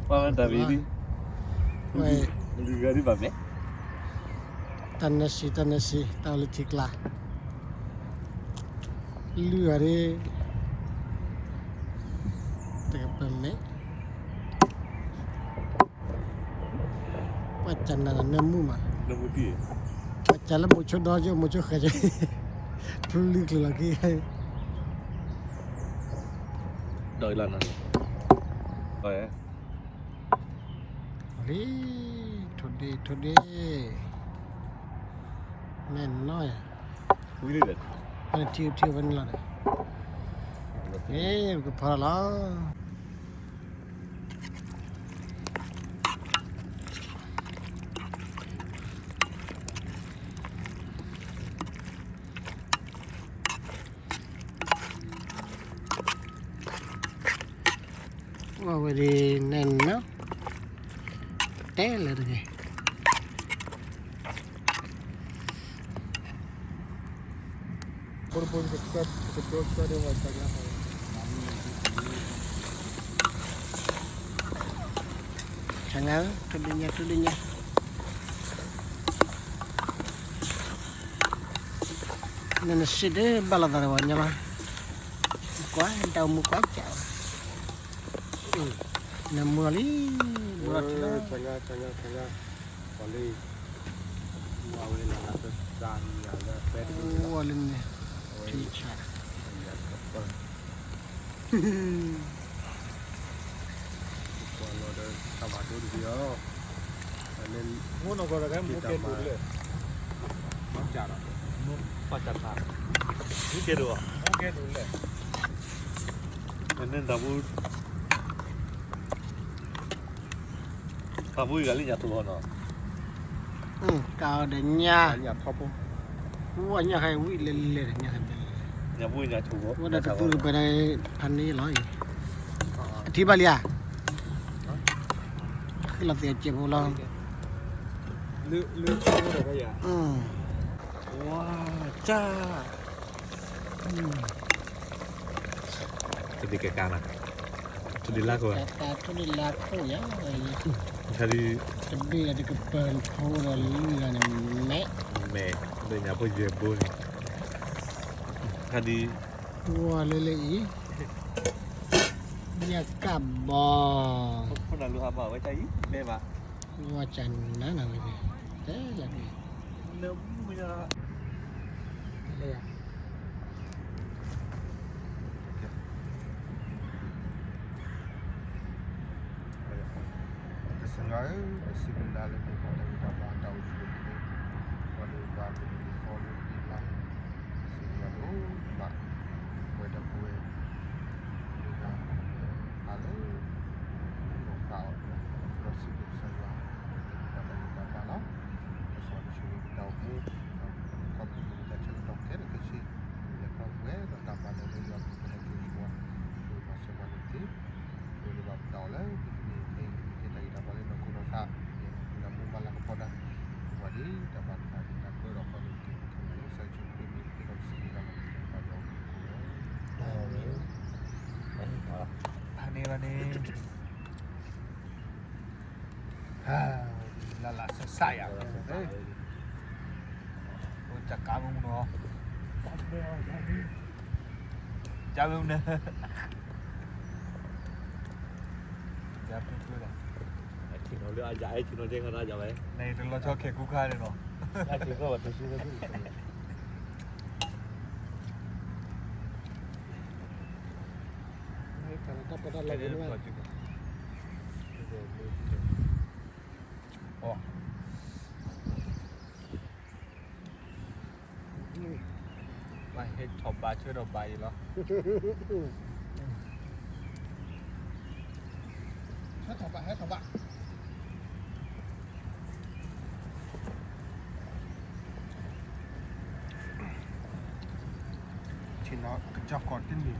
ပှၤမတၤမံၤဒ်, ဝဲ, တၢ်နၢၤစံး တၢ်နၢၤစံး တၢ်အိၣ်လၢထံကျါ, လုၢ်အီၤဒ်, တကပၤမ့ၢ် ပှၤကနၣ်နၢမူမး, ပှၤကလၢမိၤဆိဒီကၠိ မိၤဆိဃဲၤကၠိ, ဖုလုၢ်ကျၢၤလီၤက့ၤ, ဒီးလၢနၤ, လံ, ထိၣ်ဒ့ ထိၣ်ဒ့, နဲၣ်နီၢ်ယၤ, ထံထံဝဲန့ၣ်လီၤဒီး, မ့ၢ်ပကဖီလီၤလီၤ. အဝဲဒ်န့ၣ်နီၤ, တဲလၢတဂ့ၤ. ဆါငါ, ထူဒုညါ ထူဒုညါ, နနစံးဒ်ဘၣ်လိာ်သးတဝီညါလီၤ, ကွၢ်တၢ်အိၣ်မူကွၢ်ကး, နမူလီၤလံ, မူလီၤထံလီၤ, ဆါငါ, ဆါငါ, ဆါငါ, ပှၤလၢ ဝဲလၢန့ၣ်, ထံဆး, ပှၤလီၤဒီးတၢ်မၤဒိတဘ့ၣ်အီၤ, မူကဲဒိၣ်, မူကဲဒိၣ်လဲၣ်, နတၢ်မူ တၢ်မူဂၤလၢညါထူၣ်အီၤနီၤ, ကဒီးညါ, ဝဲညါဟဲဝံၤလဲၤလဲၤဒီးညါဟဲဘဲလဲၤ, ဝဲဒၣ်ကသူတပှဲၤဒၣ်ဖးန့ၢ်လီၤအံၤ, အထံဘၣ်လံဧါ, ဃ့လီၤသ့ၣ်အစဲးဖိလီၤ, ဝါ, ကၢ် တဒ်ကကါနၤ, တဒ်လါခိၣ်, တဒ်လါခိၣ်ယၤ, တဘ့ၣ်တကပၤဖိဒီးလံဂၤန့ၣ်, မဲာ်, မဲာ်, ဒီးညၣ်ဖိယဲၢ်ဘိန့ၣ်, တဒ်, ဝါလၢလၢအံၤ, ညၣ်ကၣ်ဘီ, ဝါကနၤနၤဝဲ, တဲလၢ, ကစၢ်ယွၤဧၢ, ပစံးဘျုးနၤလၢနကပာ်တၢ်ဂံၢ်တၢ်ဘါတၢ်အိၣ်ဆူၣ်အိၣ်ချ့, ပှၤလၢပှၤကလုာ်ကသီလၢပဒ့လါ, စံးဘျုးနၤဒိၣ်မး, ပဝဲဒီပုၢ်ဝဲၢ်, မ့ၢ်ဒၣ်, ပှၤလၢ, လီၤဃာ်အီၤ, ဒီးစံးဘျုးကစၢ်ယွၤ, လၢနကပာ်တၢ်ဂံၢ်တၢ်ဘါလီၤ, ကစၢ်ယွၤဆိၣ်ဂ့ၤပတၢ်အိၣ်မူ, ခီဖျိလၢတၢ်ဆၢကတီၢ်ခဲလၢာ်ခဲဆ့, လဲၤခီဖျိဝဲဒီးတၢ်မၤနၢၤလၢယွၤပူၤဖဲလဲၣ်က့ၤဆိဝဲ, ပဝဲမၤစၢၤပှၤန့ၣ်တက့ၢ်, ပဝဲန့ၣ်ဘၣ်ပတၢ်အီၣ်လၢပဟံးန့ၢ်ခဲအံၤ ကဲတၢ်ဂံၢ်တၢ်ဘါလၢနီၢ်ခိနီၢ်သး, ကဲပနၢ်မူဘၣ်လၢကပီၤနၤ, ပှၤဒ်တၢ်ဘၣ်တခါဒ်တၢ်ပၢဒီးပှၤန့ၣ်တက့ၢ်, ပထံၣ်လၢကစၢ်ယ့ၣ်ၡူးခရံာ်မ့ၢ်ကဲထီၣ်ပစံးဘျုးနၤလီၤ, ပၢ်ယွၤအိၣ်မူခိၣ်လီၤ, ဖးန့ၢ်ဘၣ်န့ၣ် လၢ်လၢ်ဆးဆးယၤ, အိၣ်တၢ်ကါမုၢ်နီၤ, ကါမုၢ်န့ၣ်, ကါမုၢ်လၢ, ထံၣ်နီၤလၢအယၤအဲၣ်ထံၣ်နီၤကဲခါနၤယၤဝဲ, နတလီၤဆီခဲကူခါန့ၣ်နီၤ, အထံၣ်နီၤဘၣ်တဆူ တၢ်ပီးတၢ်လီၢ်န့ၣ်, ပှၤဟဲထီၣ်ဘးဆၢထီၣ်ဘးအံၤလီၤ, ဟဲထီၣ်ဘး ဟဲထီၣ်ဘး ထံၣ်နီၤက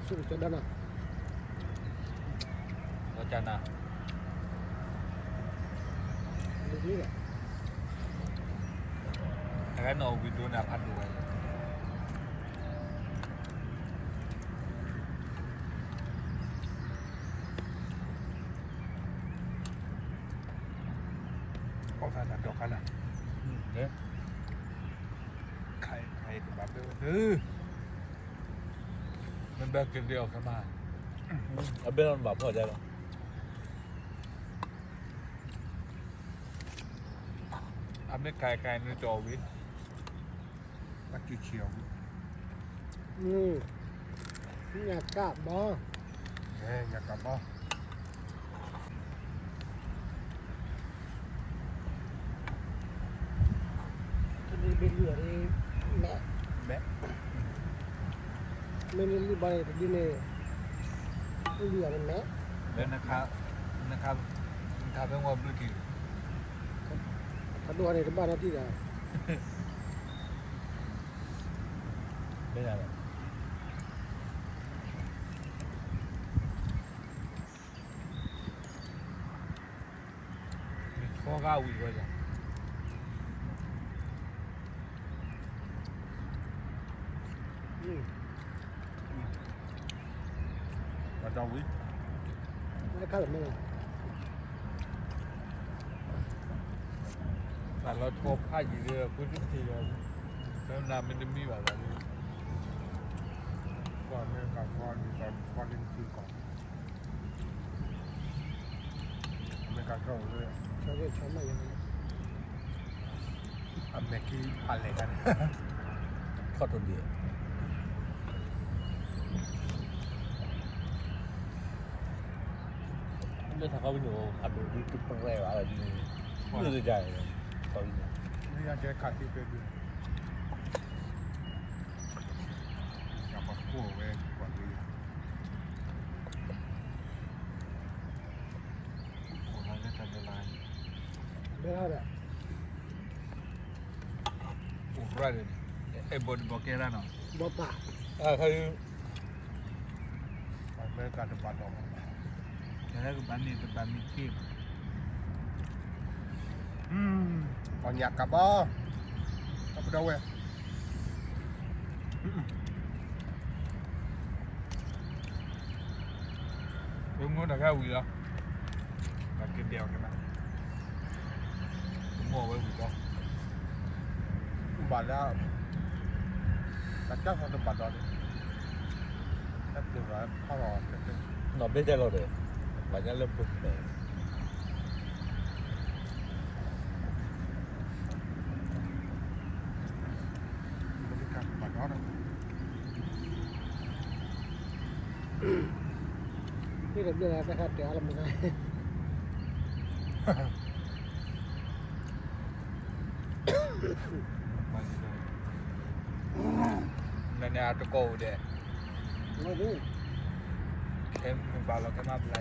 စၢ်ကီၢ်တနံၤ, ဆိကစၢ်ဒၣ်နၤ, ကစၢ်နၤ, မ့ၢ် အဂၤနီၣ်ဝံၤဒိၣ်န့ၣ်ဖးဒိၣ်ဝဲလီၤ. အီၣ်သးတၢ်ဒီးခါနၤ, ခါအံၤကဘၣ်ပဲဝဲသု, မ့ၢ်ဘဲက့ၤဒဲးအီၤကမၤ, အဘဲလီၤနဘၣ်ဖီၣ်ဒဲးလီၤ. အမ့ၢ်ကဲကဲန့ၣ်ကၠီဝံၤ, ဘၣ်က့ၤဆံးအီၤဝံၤ, ညၣ်ကးဘီ, ညၣ်ကးဘီ, တဘ့ၣ်ဘ့ၣ်လွံၢ်အီၤ, မဲ, မဲ, မ့ၢ်န့ၢ်လွံၢ်ဘီန့ၣ် တဘ့ၣ်န့ၣ်, လွံၢ်အီၤန့ၣ်မဲ, နခါ, နခါဖဲဝဲဘျုးက့ၤ, ဖးဒိၣ်ဟီန့ၣ်တဘၣ်နီတံၢ်ဒီး, မ့ၢ်ဒ်လဲၣ် မ့ၢ်ဆီဂၤဝံၤဝဲလီၤ, ပှၤဒီဝံၤ, လၢခါလၢမ့ၢ်လီၤ, တၢ်လီၤဆီဖးယံၤလၢကွ့တထံၣ်လီၤ, ဖဲမနုၤမ့တမံဘၣ်လီၤ, ကွၢ်မ့ၢ်ကၤဆီဒ်သိးဆီလၢနထံကီၢ် အမဲရကၤထီၣ်ဝဲ, အမဲာ်ကံဖးလဲၢ်ခါန့ၣ်, ထီၣ်တဒံး, လၢထးခီပညီ ဖးဒိၣ်ဒုးတပရဲၣ်ဘၣ်ဒ်န့ၣ်, လၢတကါန့ၣ်, ခီပညီ, လၢယတဲခးသံပဲဒုး, ယပှၤခိၣ်ဝဲပှၤဒုးယၤ အိၣ်ရၣ်န့ၣ်, အိၣ်ရၣ်န့ၣ်, အဲၣ်ဘီဒံးဘီကဲဒၣ်နီၤ, ဘီပၢ်, အမဲရကၤတဘၣ်ဒီး, တကဘၣ်န့ၣ်တဘၣ်မ့ၢ်က့ၢ်ဘၣ်, ပှၤညၣ်ကးဘီ, တၢ်ပဒီဝဲ ပမ့ၢ်တၢ်ခဲဝံၤလီၤ, ပကဒဲးအီၤက့ၤဘၣ်, ပမိၢ်ဝဲဝံၤလီၤ, ဘၣ်လၢ, တၢ်ကၢ်သီတဘၣ်ဒီးန့ၣ်, တၢ်ပျဲၢ်ဘၣ်ဖီၣ်လီၤ, နီၢ်ဘ့ၣ်တဲလီၤဒီး, ဘၣ်ညါလၢပှဲၤ မ့ၢ်တဘျီလၢတၢ်ခါတဲအါလီၤမုၢ်ဂၤ, နန့ၣ်အတကိးအိၣ်ဒဲး, ခဲမုၢ်ဘၣ်လီၤကမၤဘျါအံၤ,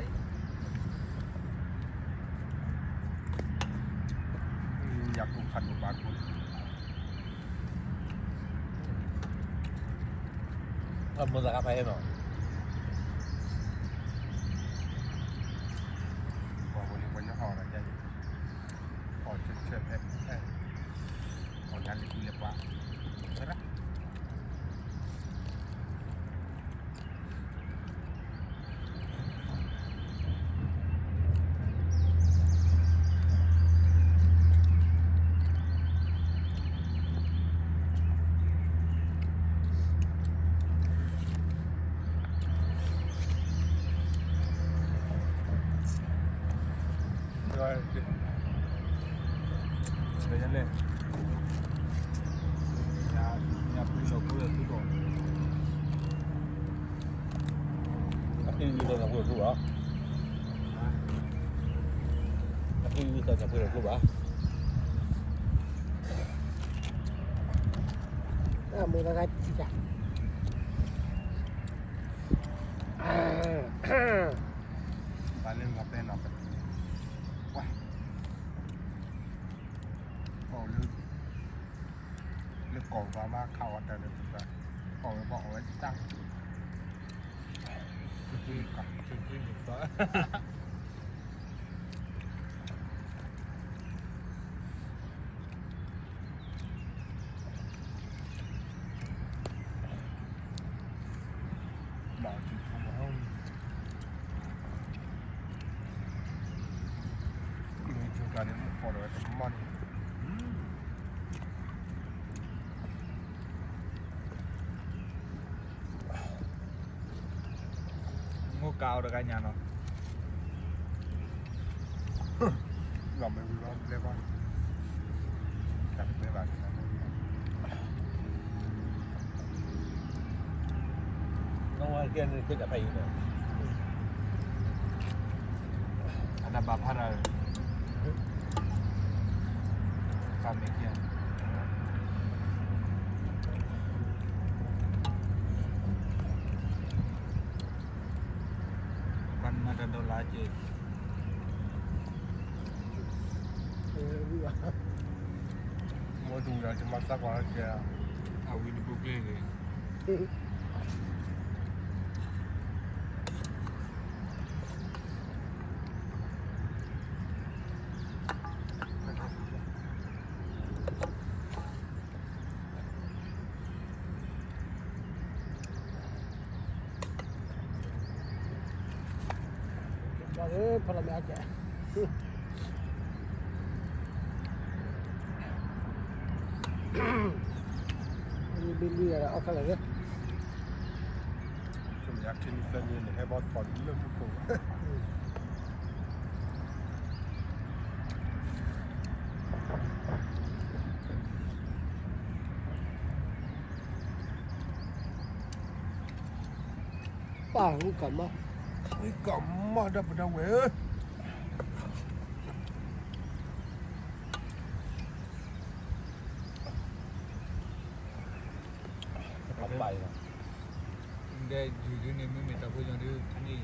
ယၤကိၢ်ဖးဒိၣ်ဘၣ်ကိၢ် အမိၢ်သးခါဖးဟဲနီၤ, ပှၤဝဲလံပှၤညီဟီၣ်ဒီးယၤ, အီၣ်ဆၢဆၢဖဲ, အီၣ်ညါလံၤကူလံၤပှၤ, သရၣ် အကံၢ်ဝံသးညၣ်ပှ့ၤတကျိဘၣ်, အကံၢ်ဝံသးညၣ်ပှ့ၤတကျိဘၣ်, အမိၢ်သးခါ, ဘၣ်လၢလီၤပဲနီၤ, ဝါ, အီၣ်လၢ, လၢကီၢ်ပှၤမၤခးအီၣ်တၢ်ဒီး, အီၣ်ဝဲဘၣ်အီၣ်ဝဲတၢ်, ကကံၢ်န့ၣ်, ကကံၢ်န့ၣ်, ကကံၢ်န့ၣ်, ကကံၢ်န့ၣ်, ကကံၢ်န့ၣ်, မုၣ်ကီၢ်ဒီးဝဲတမီၢ်န့ၣ် မိၢ်ကးအီၤတဂၤညါနီၤ လီၤမ့ၢ်ဝံၤဘျီဘျဲဘၣ် တၢ်တပဲဘၣ် အဝဲကဲန့ၣ်ကဲတၢ်ဖးယံၤဒီး အတၢ်ဘၣ်ဖးတၢ် တၢ်မ့ၢ်ကဲ ပှၤမၤတၢ်ဒီးလၢက့ မ့ၢ်တူၢ်ယၤ ယမၤသးကွၢ်ကဲ အဝံတပူၤကျဲန့ၣ် ဘၣ်လၢဖီလာ်မ့ၢ်အကဲ ဘ့ၣ်လွံၢ်အီၣ်ခါလၢာ်လၢ ကမၣ်ယါထံနံၤသၢနံၤန့ၣ် ဟဲဘၣ်ထီၣ်လၢခိခိၣ် ပၢ်ဟူကမၣ် ဟူကမၣ်ဒၣ်ပဒၣ်ဝဲၢ် အပၢ်အံၤ ဒဲယုၢ်ဒုန့ၣ် မ့မ့ၢ်တၢ်ဖိညါဒု ဖးန့ၢ်ယၤ တ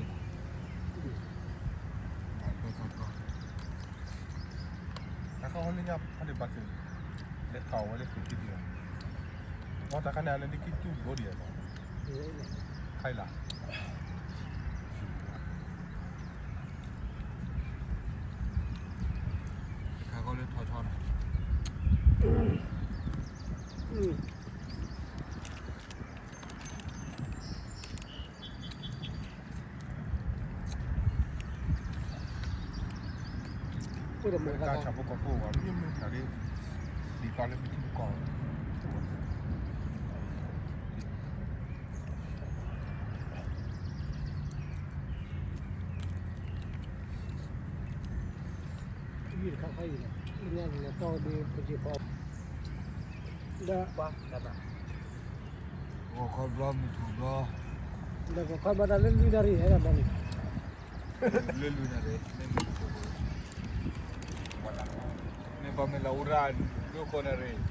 ၢ်ခီဝဲလၢညါဖးဒံးဘၣ်သုး လဲၤထီၣ်ဝဲလၢသုးခံဒံးလီၤ ဝဲတၢ်ခါန့ၣ် အလဲၤဒ်ကံၣ်တူၢ်ဘိဒံးလီၤ ခါအံၤလီၤ တခါခီလၢထီၣ်ထီၣ်နီၤ တၢ်ဆၣ်ဖိကီၢ်ဖိဝဲ မ့ၢ်မ့ၢ်တၢ်ဒ် ဒ်သိးလၢမ့ၢ်ထံဖိကီၢ် တခါခါအံၤ လၢညါန့ၣ် တီၢ်ဒ်ပက့ၤဖီ ဒီး ဂီၤခီဘျီ မုၢ်ထူၣ်ဘျီ ဒီးဂီၤခီဘျီတၢ်လၢလွံၢ်နၣ်ရံၣ် ဟဲဒၣ်ဘျီန့ၣ် လၢလွံၢ်နၣ်ရံၣ် မ့ၢ်မုၢ်ထူၣ် မ့ၢ်ပှၤမ့ၢ်လီၤအူရၣ် ဒိၣ်ဃိနၣ်ရံၣ်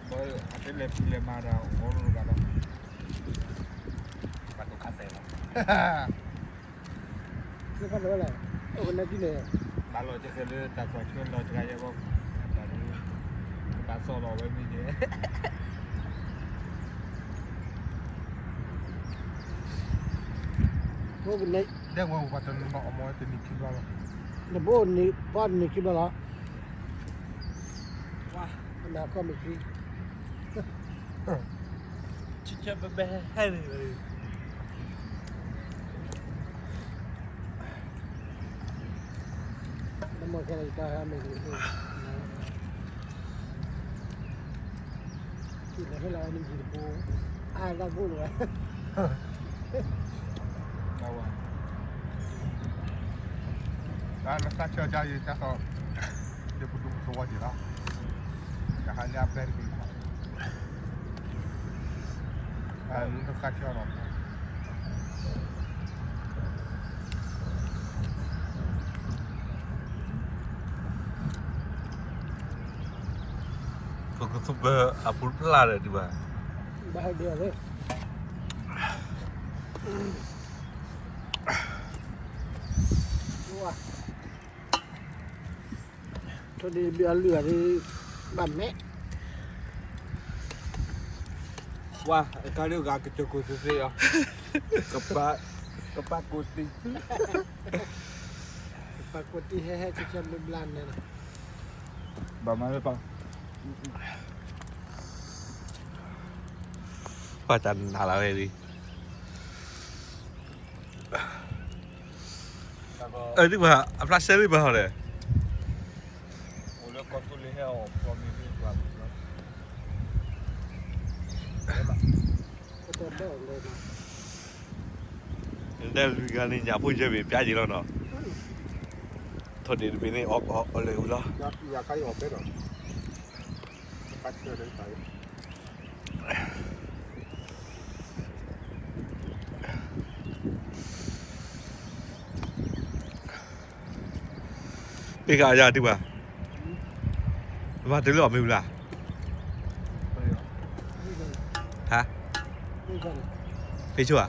ဘၣ်အတဲလဲၤဖံးလဲၤမၤတၢ် ဂီၤလိာ်တဂၤလီၤ ဘၣ်တိၢ်ခါစဲးလီၤ ဘၣ်လီၤကဲလၢတၢ်ကွၢ်ဆၢလီၤတဂၤယဲၢ်ဘီ တၢ်ဒုး ဘၣ်စီၣ်လီၤဝဲမ့ၢ်ယဲၢ် ဒဲကဝဲပှၤတနံၤဘၣ်အီၤမ့ၢ်တနံၤခံဘျီလီၤ နဘိန့ၣ် ပှၤတနံၤခံဘျီလီၤ နကီၢ်မ့ၢ်ခံ ဆံဆဲဘဲဘဲဟဲန့ၣ် နမ့ၢ်ခဲလၢာ်ယတၢ်ဟဲမ့ၢ်ဂ့ၤ က့ၤလီၤဟဲလီၤဝဲန့ၣ်ယံၤတဘိ အါတၢ်ဘိလီၤဝဲ အဝဲ တၢ်လၢသးဆၢကါယံၤ တၢ်သီ လၢပဒိၣ်ပသဝီက့ၤလီၤ တၢ်ဟးလၢအဘဲတက့ၤ အနုတခါဆၢလီၤ ပကသူပအပူၤဖျါဒီးဒံးဘၣ် ဘၣ်ဟဲဒ်လဲၣ် ထိၣ်ဒံးဘံအလုၢ်အဒံး ဘၣ်မဲာ် ဝါ အကါဒုးဂၤကတၢၢ်ကိၢ်စ့စ့အီၤ ကပာ်ကိၢ်တံၢ် ကပာ်ကိၢ်တံၢ်ဟဲဟဲကဆၢဘျါဘျါန့ၣ်လီၤ ဘၣ်မၤလၢပှၤ ပှၤတၢ်နးလီၤဝဲလံ တၢ်ကီ အဒုးဘၣ် အဖျါရှဲလံဘၣ်ဟီဒီး တဲလွံၢ်ဂၤန့ၣ် ညၣ်ဖိယဲၢ်ဘ့ၣ်ပျါယံၤလီၤနီၤ, ထိၣ်ဒ့ၣ်တဘ့ၣ်န့ၣ် အီၣ်လဲၤဝံၤလီၤ. ပ့ၢ်ကယၤတုၤဘၣ်, မၤတုၤလၢအီၣ်မ့ၢ်ဝံၤလၢ်, ဟါ, ဖ့ဆိဧါ,